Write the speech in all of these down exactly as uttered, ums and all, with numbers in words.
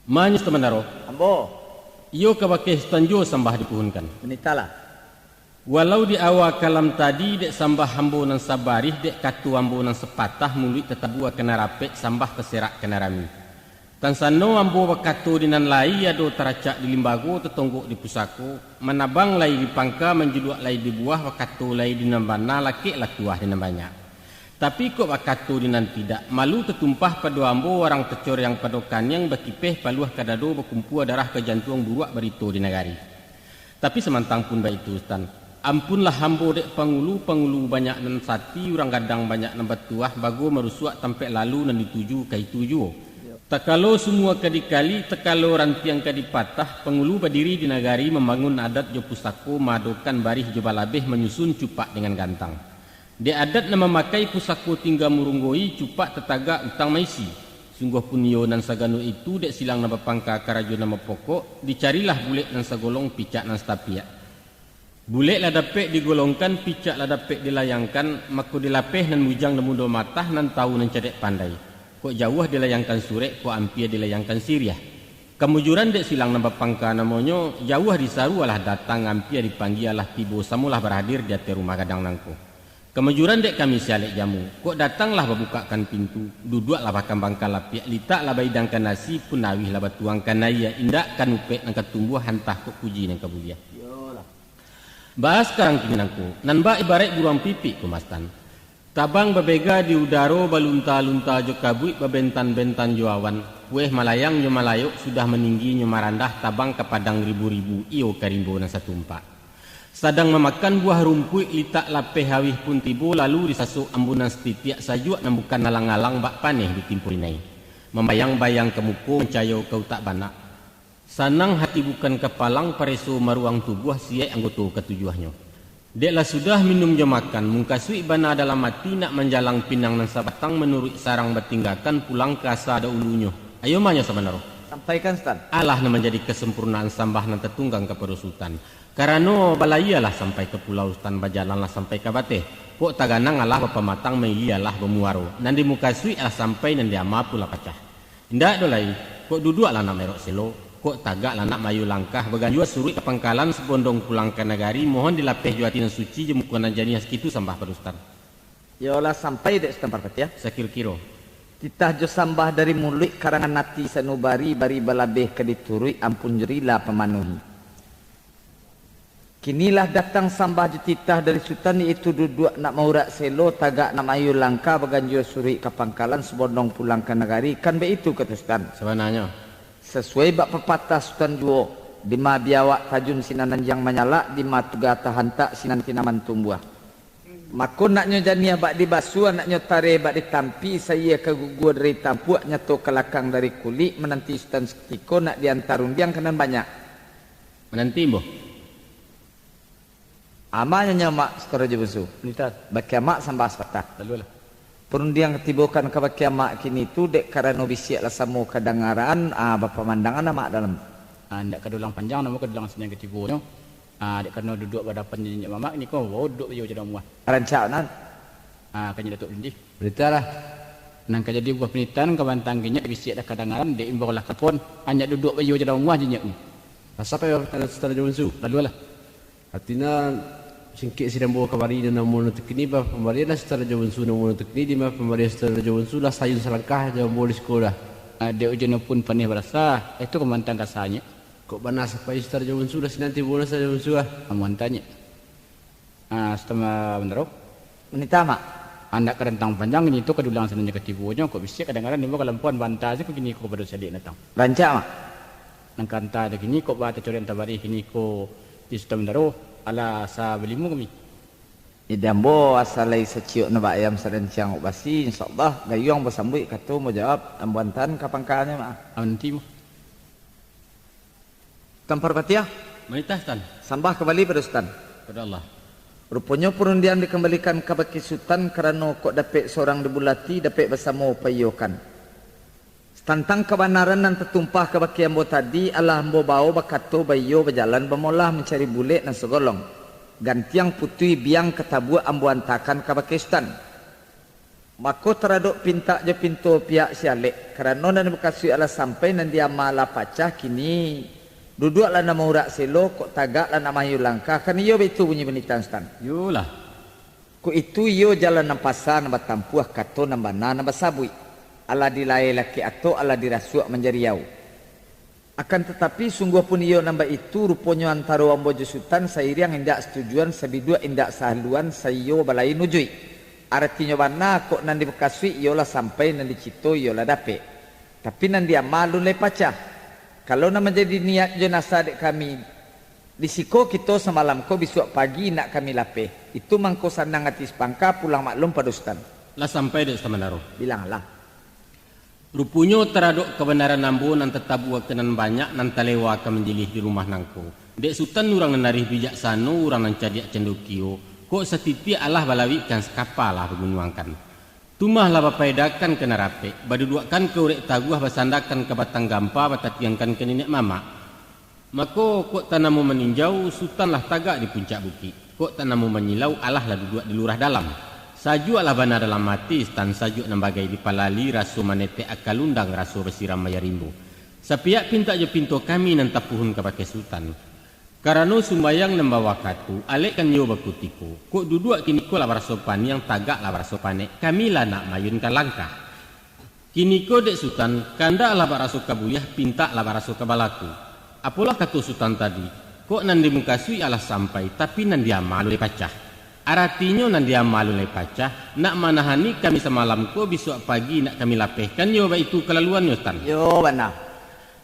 Manyo Sutan Bandaro. Ambo. Iyo kabake Sutan juo sambah dipuhunkan. Manitahlah. Walau di awa kalam tadi, dek sambah ambo nan sabarih, dek kato ambo nan sapatah, muluik tatabua ka nan rapek, sambah taserak ka nan rami. Tansano ambo bakato di nan lai, ado taracak di limbago, tatonggok di pusako, manabang lai di pangka, manjuluak lai di buah, bakato lai di nan bana, lakeklah tuah di nan banyak. Tapi kok bakato di nan tidak, malu tatumpah pado ambo, arang tacoreang pado kaniang, bakipeh paluah ka dado, bakumpua darah ka jantuang, buruak barito di nagari. Tapi samantang pun baitu, Sutan, ampunlah ambo dek pangulu, pangulu banyak nan sati, urang gadang banyak nan batuah, bago marusuak tampek lalu, nan dituju ka itu juo. Takalo sumua ka dikali, takalo rantiang ka dipatah, pangulu badiri di nagari, mambangun adat jo pusako, maadokan barih jo balabeh, manyusun cupak dengan gantang. Dek adat nan mamakai, pusako tingga murunggoi, cupak tatagak utang maisi. Sungguah pun iyo nan sagalo itu, dek silang nan bapangka, karajo nan bapokok, dicarilah bulek nan sagolong, picak nan satapiak. Bulek lah dapek digolongkan, picak lah dapek dilayangkan, mako dilapeh nan bujang nan mudo matah, nan tawu nan cadiak pandai. Kok jauah dilayangkan surek, kok ampia dilayangkan siriah. Kamujuran dek silang nan bapangka namonyo, jauah disaru alah datang, ampia dipanggia alah tibo, samolah baradir di ateh rumah gadang nangko. Kamujuran dek kami si alek jamu, kok datanglah babukakkan pintu, duduaklah bakambangkan lapiak, litaklah baidangkan nasi, punawihlah batuangkan aia, indak kan upek nan ka tumbuah, antah kok kuji nan ka buliah. Baa sakarang kini nangko, nan bak ibaraik buruang pipik ko, Sutan. Tabang babega di udaro, balunta-lunta jo kabuik, babentan-bentan jo awan, pueh malayang nyo malayok, sudah maninggi nyo marandah, tabang ka padang ribu-ribu, iyo ka rimbo nan satumpak. Sadang mamakan buah rumpuik, litak lapeh awih pun tibo, lalu disasok ambunan satitiak, sajuak nan bukan alang-alang, bak paneh ditimpo rinai. Mambayang-bayang ka muko, mancayo ka utak banak. Sanang hati bukan kapalang, pareso maruang tubuah, siaik anggoto katujuahnyo. Dek lah sudah minum jo makan, mukasuik bana dalam ati, nak manjalang pinang nan sabatang, manuruik sarang batinggakan, pulang ka asa daulunyo. Ayo manyo sabanaro. Sampaikan, Sutan. Alah nan manjadi kasempurnaan sambah nan tatunggang kapado Sutan. Karano balaialah sampai ka pulau, Sutan, bajalanlah sampai ka bateh. Kok taganang alah bapamatang, mailialah bamuaro. Nan dimukasuik alah sampai, nan diama pun lah pacah. Indak doh lai, kok duduak lah nak maerok selo, kok tagak lah nak maayun langkah, baganjua suruik ka pangkalan, sabondong pulang ka nagari, mohon dilapeh jo ati nan suci, jo muko nan janiah, sakitu sambah pado Sutan. Iyolah sampai dek Sutan Parpatiah. Sakiro-kiro. Titah jo sambah dari muluik, karangan ati sanubari, bari balabeh ka dituruik, ampun jo rila pamanuhi. Kini lah datang sambah jo titah dari Sutan, yaitu duduak nak maurak selo, tagak nak maayun langkah, baganjua suruik ka pangkalan, sabondong pulang ka nagari, kan baitu kato Sutan? Sabananyo. Sasuai bak papatah Sutan juo, dima biawak tajun sinan anjiang manyalak, dima tuga tahantak sinan tinaman tumbuah. Mako, naknyo janiah bak dibasuah, naknyo tareh bak ditampi, saiya ka gugua dari tampuak, nyato ka lakang dari kulik, mananti Sutan sakutiko, nak dianta rundiang ka nan banyak. Mananti, Ambo. Amanyo nyo, Mak, Sutan Rajo Bunsu. Nitah. Bakeh Amak sambah sapatah. Lalulah. Parundiang tibokan kabakeh Amak kini tu, dek karano bisiak lah samo kadangaran, ah, bapamandangan Amak dalam. Ah, indak ka dulang panjang, namo ka dulang sinan ka tibonyo. Ah, dek karano duduak badapan jo niniak mamak, kini ko bawo duduak baiyo jo damuah. Rancak nan. Ah, ka nyo Datuak Lindih. Baritalah. Nan ka jadi buah panitahan, ka bantang kini bisiak lah kadangaran, dek imbau lah kapon, anyak duduak baiyo jo damuah jo nyiak ni. Lah sampai Sutan Rajo Bunsu. Lalulah. Artinyo, singkek sinan ambo kabari nan namo nan takini, bah pambarian lah Sutan Rajo Bunsu namo nan takini, di mah pambarian Sutan Rajo Bunsu lah sayun salangkah jo ambo di siko lah. Ah, dek ujunnyo pun paneh barasa, itu ka mantang kasanyo. Kok bana sampai Sutan Rajo Bunsu lah sinan tibo lah Sutan Rajo Bunsu lah. Amuan tanyo. Ah, Sutan Bandaro. Manitah, Mak. Andak ka rantang panjang, kini tu ka dulang sinan jo ka tibonyo, kok bisiak kadangaran, nimo kalampuan banta se ko kini ko kapado sadiak datang. Rancak, Mak. Nan kanta tu kini kok ba tacoreang tabarih kini ko di Sutan Bandaro, alah asa balimu kami. Jadi ambo asa lai saciok nan bak ayam saranciang kok basi, insyaallah, gayuang basambuik kato ambo jawab, ambo antaan ka pangkanyo, Mak. Aman ti, Mak. Sutan Parpatiah. Manitah, Sutan. Sambah kabali pado Sutan. Pado Allah. Ruponyo parundiang dikambalikan kabake Sutan, karano kok dapek sorang dibulati, dapek basamo paiyokan. Tantang kabanaran nan tatumpah kabake ambo tadi, alah ambo bawo bakato baiyo bajalan bamolah mancari bulek nan sagolong. Gantiang putuih biang ka tabuak ambo antakan kabake Sutan. Mako taradok pintak jo pinto pihak si alek, karano nan dibukasuik alah sampai, nan diama lah pacah, kini duduaklah nan maurak selo, kok tagaklah nak mahayu langkah, kan iyo baitu bunyi panitahan Sutan? Iyolah. Kok itu iyo jalan nan pasa nan batampuah, kato nan bana nan basabuik, alah dilae lakek atok, alah dirasuak manjadi au. Akan tatapi, sungguah pun iyo nan baitu, ruponyo antaro ambo jo Sutan sairiang indak satujuan, sabiduak indak sahaluan, saiyo balain ujuik. Aratinyo bana, kok nan dibukasuik iyolah sampai, nan dicito iyolah dapek. Tapi nan diama alun lai pacah. Kalau nan manjadi niat jo nasa dek kami, di siko kito samalam ko, bisuak pagi nak kami lapeh. Itu mangko sanang ati sapangka, pulang maklum pado Sutan. Lah sampai dek Sutan Mandaro? Bilanglah. Ruponyo taradok kabanaran ambo nan tatabuakan nan banyak, nan talewa ka manjilih di rumah nangko. Dek Sutan urang nan arih bijaksano, urang nan cadiak candokio, kok satitiak alah balawikkan, sakapa lah bagunuangkan. Tumah lah bapaedakan ka nan rapek, baduduakkan ka urek taguah, basandakan ka batang gampa, batatiangkan ka niniak mamak. Mako, kok tanamo maninjau, Sutan lah tagak di puncak bukik. Kok tanamo manyilau, alah lah duduak di lurah dalam. Sajuak lah bana dalam ati Sutan, sajuak nan bagai dipalali, raso manetek aka lundang, raso basiram aia rimbo. Sapihak pintak jo pinto kami nan tapuhun kabake Sutan. Karano sumbayang nan bawakatu, alek kan iyo bakutiko. Kok duduak kiniko lah baraso paniang, tagak lah baraso panek, kami lah nak maayunkan langkah. Kiniko dek Sutan, kandak lah baraso ka buliah, pintak lah baraso ka balaku. Apolah kato Sutan tadi, kok nan dimukasuik alah sampai, tapi nan diama alun lai pacah. Aratinyo nan diama alun lai pacah, nak manahani kami samalam ko, bisuak pagi nak kami lapehkan, iyo baitu kalaluannyo, Sutan? Iyo, bana.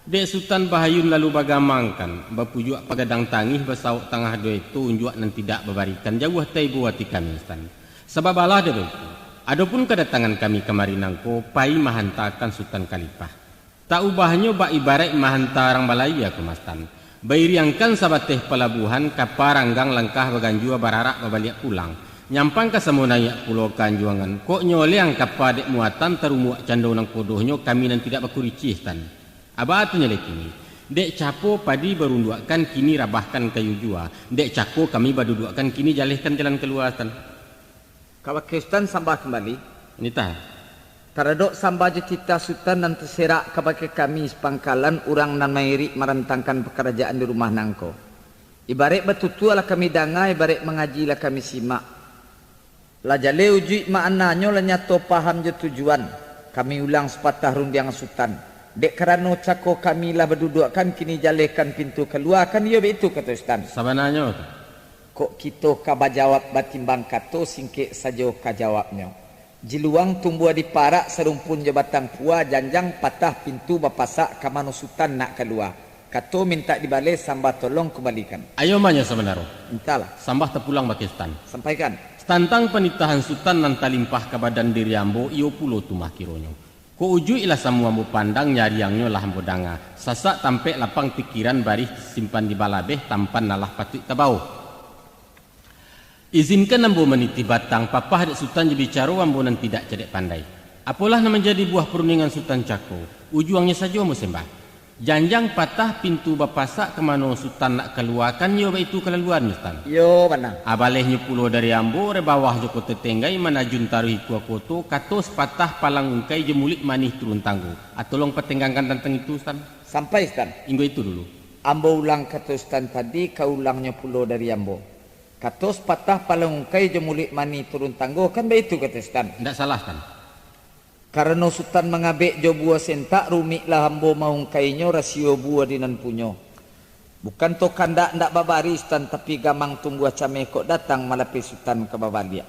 Dek Sutan bahayun lalu bagamangkan, bapujuak pagadang tangih, basawok tangah duo eto, unjuak nan tidak babarikan, jauah taibo ati kami, Sutan. Sabab alah dek baitu, adopun kadatangan kami kamari nangko, pai mahantakan Sutan Kalipah. Tak ubahnyo bak ibaraik mahanta urang balayia ko, Sutan. Bairiangkan sabateh palabuahan, kapa ranggang langkah baganjua, bararak babaliak pulang. Nyampang ka samo naiak pulo ka anjuangan, kok nyoleang kapa dek muatan, tarumuak cando nan kodohnyo, kami nan tidak bakuricih, Sutan. Aba tu nyo lai kini, dek capo padi barunduakkan, kini rabahkan kayu jua, dek cako kami baduduakkan, kini jalehkan jalan kalua, Sutan. Kabake Sutan sambah kambali. Nitah. Taradok sambah jo titah Sutan nan taserak kabake kami sapangkalan urang nan mairik marantangkan pakarajaan di rumah nangko. Ibaraik batutua lah kami danga, ibaraik mangaji lah kami simak. Lah jaleh ujuik maknanyo, lah nyato paham jo tujuan. Kami ulang sapatah rundiang Sutan. Dek karano cako kami lah baduduakkan, kini jalehkan pintu kalua, kan iyo baitu kato Sutan? Sabananyo tu. Kok kito ka bajawab batimbang kato, singkek sajo ka jawabnyo. Jiluang tumbuah di parak, sarumpun jo batang pua, janjang patah pintu bapasak, ka mano Sutan nak kalua. Kato mintak dibaleh, sambah tolong kumbalikan. Ayo manyo sabanaro. Mintaklah. Sambah tapulang bake Sutan. Sampaikan. Tantang panitahan Sutan nan talimpah ka badan diri ambo, iyo pulo tu mah kironyo. Kok ujuik lah samo ambo pandang, nyariangnyo lah ambo danga. Sasak tampek lapang pikiran, barih simpan di balabeh, tampan nan lah patuik tabao. Izinkan ambo manitih batang, papah dek Sutan jo bicaro ambo nan tidak cadiak pandai. Apolah nan manjadi buah parundingan Sutan cako, ujuangnyo sajo ambo sambah. Janjang patah pintu bapasak, ka mano Sutan nak kalua, kan iyo baitu kalaluan, Sutan? Iyo, bana. Abalehnyo pulo dari ambo, rebawah jo Koto Tenggai, manajun taruih ikua koto, kato sapatah palang ungkai, jo muluik manih turun tanggo. A, tolong patenggangkan tantang itu, Sutan. Sampai, Sutan. Inggo itu dulu. Ambo ulang kato Sutan tadi, ka ulangnyo pulo dari ambo. Kato sapatah palang ungkai, jo muluik manih turun tanggo, kan baitu kato Sutan? Indak salah, Sutan. Karano Sutan mangabek jo buah sentak, rumiklah ambo maungkainyo, rasio buah di nan punyo. Bukan to kandak ndak babari, Sutan, tapi gamang tumbuah cameh, kok datang malapeh Sutan ka babaliak.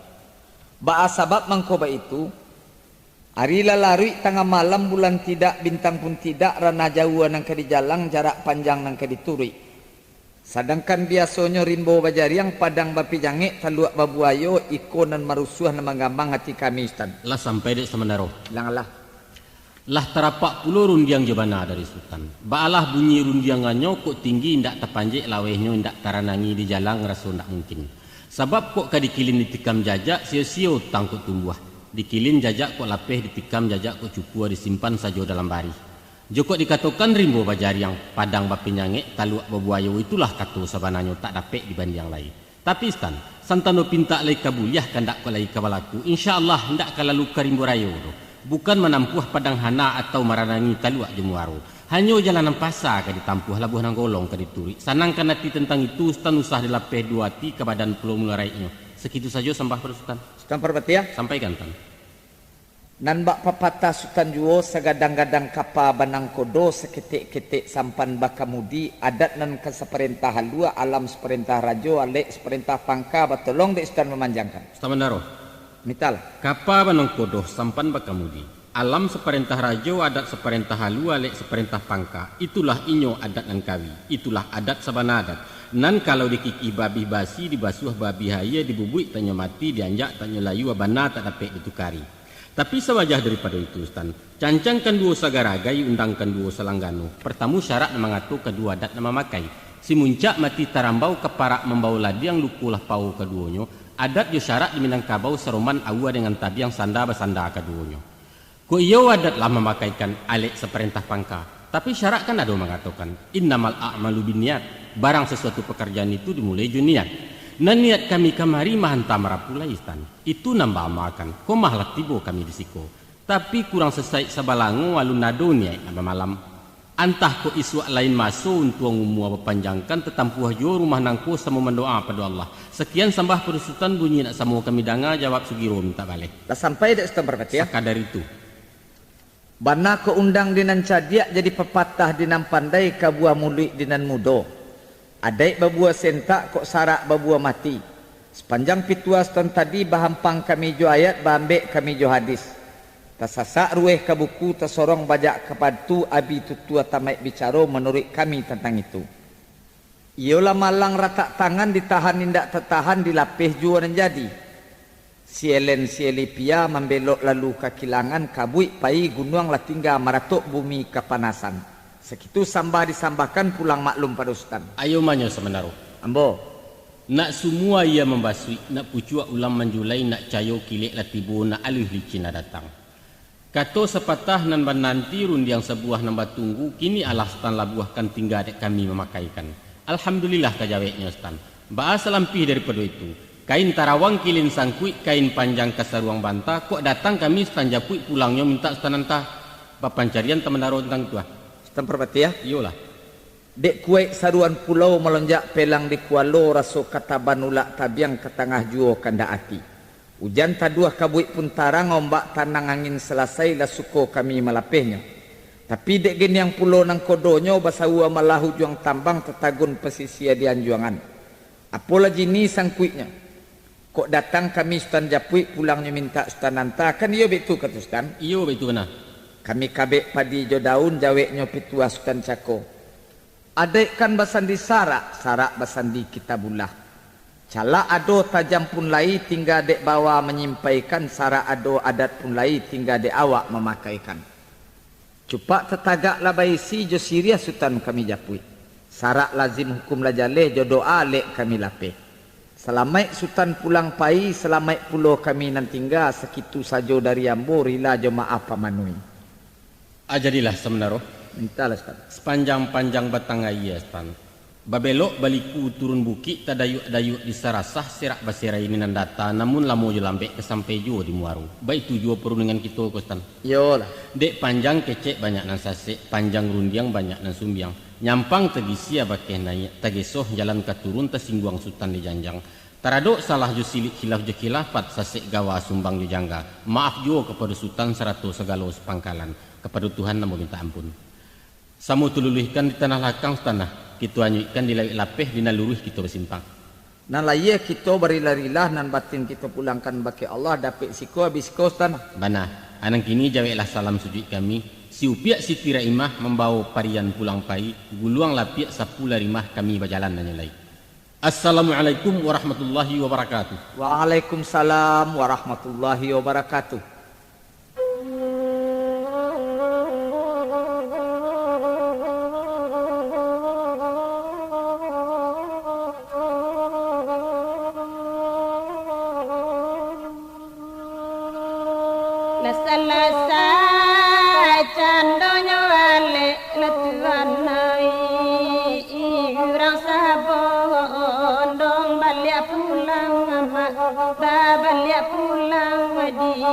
Baa sabab mangko baitu? Ari lah laruik, tangah malam, bulan tidak, bintang pun tidak, ranah jauah nan ka dijalang, jarak panjang nan ka dituruik. Sadangkan biasonyo rimbo bajariang, padang bapijangek, taluak babuayo, iko nan marusuah, nan manggamang ati kami, Sutan. Lah sampai dek Sutan Mandaro? Bilang lah. Lah tarapak pulo rundiang jo bana dari Sutan. Baalah bunyi rundiangannyo, kok tinggi indak tapanjek, lawehnyo indak taranangi, dijalang raso ndak mungkin. Sabab kok ka dikilin ditikam jajak, sio-sio tangkok tumbuah. Dikilin jajak kok lapeh, ditikam jajak kok cukua, disimpan sajo dalam barih. Jokok dikatokan rimbo bajariang, padang bapijangek, taluak babuayo, itulah kato sabananyo, tak dapek dibandiang lai. Tapi, Sutan, Santano pintak lai ka buliah, kandak ko lai ka balaku. Insya Allah, indak ka lalu ka rimbo rayo doh. Bukan manampuah padang hana atau maranangi taluak jo muaro. Hanyo jalan nan pasa ka ditampuah, labuah nan golong ka dituruik. Sanangkan ati tantang itu, Sutan, usah dilapeh duo ati ka badan pulo mularaiknyo. Sakitu sajo sambah pado Sutan. Sutan Parpatiah. Sampaikan, Tan. Nan bak papatah Sutan juo, sagadang-gadang kapa banangkodo, saketek-ketek sampan bakamudi, adat nan ka saparentah alua, alam saparentah rajo, alek saparentah pangka, batolong dek Sutan mamanjangkan. Sutan Bandaro. Mitalah. Kapa banangkodo sampan bakamudi, alam saparentah rajo, adat saparentah alua, alek saparentah pangka, itulah inyo adat nan kawi, itulah adat sabana adat. Nan kalau dikikih babih basi, dibasuah babih aia, dibubuik tanyo mati, dianjak tanyo layua, bana tak dapek ditukari. Tapi sawajah daripado itu, Sutan, cancangkan duo sagaragai, undangkan duo salanggano. Partamu syarak nan mangato, kaduo adat nan mamakai. Simuncak mati tarambau, kaparak mambao ladiang, luko lah pao kaduonyo. Adat jo syarak di Minangkabau saroman aua dengan tabiang, sanda basanda kaduonyo. Kok iyo adat lah mamakaikan alek saparentah pangka, tapi syarak kan ado mangatokan, "Innamal a'malu binniat," barang sasuatu pakarjaan itu dimuloi jo niat. Nan niat kami kamari mahanta marapu lai, Sutan. Itu nan baamakan, ko mah lah tibo kami di siko. Tapi kurang sasaik sabalango, alun ado niaik nan bamalam. Antah kok isuak lain maso, untuang umua bapanjangkan, tatampuah juo rumah nangko samo mandoa pado Allah. Sakian sambah pado Sutan, bunyi nak samo kami danga, jawab sugiro mintak baleh. Lah sampai dek Sutan Parpatiah? Sakadar itu. Bana kok undang di nan cadiak, jadi papatah di nan pandai, kabuah muluik di nan mudo. Adaik babuah sentak, kok sarak babuah mati. Sapanjang pituah Sutan tadi, bahampang kami jo ayat, baambek kami jo hadis. Tasasak ruweh ka buku, tasorong bajak ka patu, abi tutua tamaik bicaro manuruik kami tantang itu. Iyolah malang ratak tangan, ditahan indak tatahan, dilapeh juo nan jadi. Sielen sieli pia, mambelok lalu ka kilangan, kabuik pai gunuang lah tingga, maratok bumi kapanasan. Sakitu sambah disambahkan, pulang maklum pado Sutan. Ayo manyo samanaro. Ambo. Nak sumua aia mambasuik, nak pucuak ulam manjulai, nak cayo kilek lah tibo, nak aluih licin lah datang. Kato sapatah nan bananti, rundiang sabuah nan batunggu, kini alah Sutan labuahkan, tingga dek kami mamakaikan. Alhamdulillah, ka jaweknyo Sutan. Baa salampih daripado itu, kain tarawang kilin sangkuik, kain panjang kasaruang banta, kok datang kami Sutan japuik, pulangnyo mintak Sutan anta. Bapancarian Sutan Bandaro tantang itu, ah. Sutan Parpatiah? Iyolah. Dek kuaik saruan pulau, malonjak pelang di kualo, raso ka taban ulak tabiang, ka tangah juo kandak ati. Ujan taduah kabuik pun tarang, ombak tanang angin salasai, lah suko kami malapehnyo. Tapi dek giniang pulo nangkodonyo, basaua malah ujuang tambang, tatagun pasisia di anjuangan. Apolah jini sangkuiknyo. Kok datang kami Sutan japuik, pulangnyo mintak Sutan anta, kan iyo baitu kato Sutan? Iyo, baitu bana. Kami kabek padi jo daun, jaweknyo pituah Sutan cako. Adaik kan basandi sarak, sarak basandi kitabullah. Calak ado tajam pun lai, tingga dek bawa manyimpaikan, sarak ado adat pun lai, tingga dek awak mamakaikan. Cupak tatagak lah baisi, jo siriah Sutan kami japuik. Sarak lazim hukum lah jaleh, jo doa lek kami lapeh. Salamaik Sutan pulang pai, salamaik pulo kami nan tingga, sakitu sajo dari ambo, rila jo maaf pamanuih. Ah, jadilah samanaro. Mintalah, Sutan. Sapanjang-panjang batang aia, Sutan. Babelok baliku turun bukik, tadayuak-dayuak di sarasah, serak baserai minandata, namun lamo jo lambek ka sampai juo di muaro. Baitu juo parundingan kito ko, Sutan. Iyolah. Dek panjang kecek banyak nan sasek, panjang rundiang banyak nan sumbiang. Nyampang tagisia bakeh naiak, tagesoh jalan ka turun, tasingguang Sutan di janjang. Taradok salah jo silik, khilaf jo khilafat, sasek gawa sumbang jo jangga. Maaf juo kapado Sutan sarato sagalo sapangkalan. Kapado Tuhan ambo mintak ampun. Samo tululuihkan di tanah lakang, Sutan, ah. Kito anyuikkan di lauik lapeh, di nan luruih kito basimpang. Nan lahia kito barilah-rilah, nan batin kito pulangkan bakeh Allah, dapek siko abih siko, Sutan, ah. Bana. Anang kini jaweklah salam sujuik kami. Si Upiak Siti Raimah mambawo parian pulang pai, guluang lapiak sapu larimah, kami bajalan hanyo lai. Assalamualaikum warahmatullahi wabarakatuh. Waalaikumsalam warahmatullahi wabarakatuh. Lah salasai candonyo alek, lah tuanai urang sabondong baliak pulang.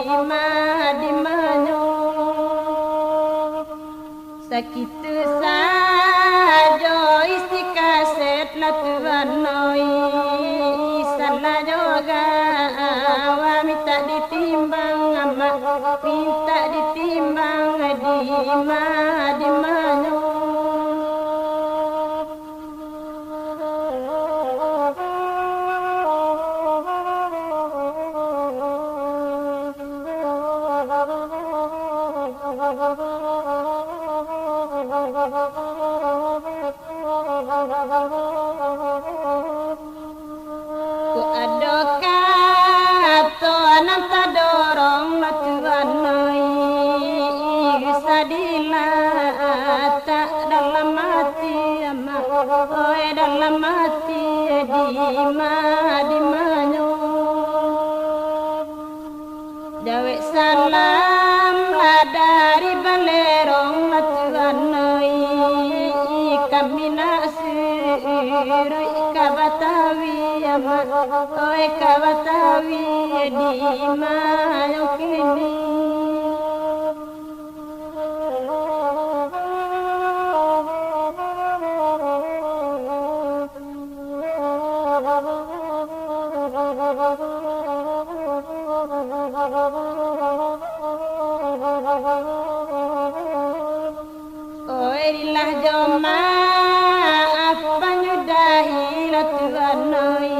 dima-dimanyo. Sakitu sajo isi kaset lah Tuan oi, salah jo gawa mintak ditimbang, amak mintak ditimbang, dima-dimanyo. Kok ado kato nan tadorong lah Tuan oi, sadilah tak dalam ati, amak oi, dalam ati, dima-dimanyo. Jawek salam lah dari Balerong lah Tuan oi, kami nak suruik ka Batawi, amak oi, ka Batawi, dima yo kini. Oilah jo maaf panyudahi lah Tuan oi,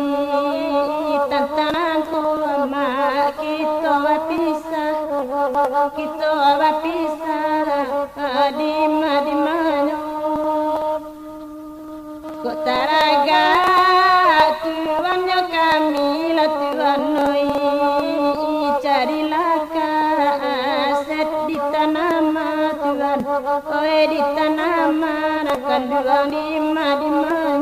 tantang ko amak kito bapisah, kito bapisah, dima-dimanyo. Kok taragak Tuan jo kami lah Tuan oi, carilah kaset di Tanah Amah Tuan oi, di Tanah Amah, nak kanduang dima-dimanyo.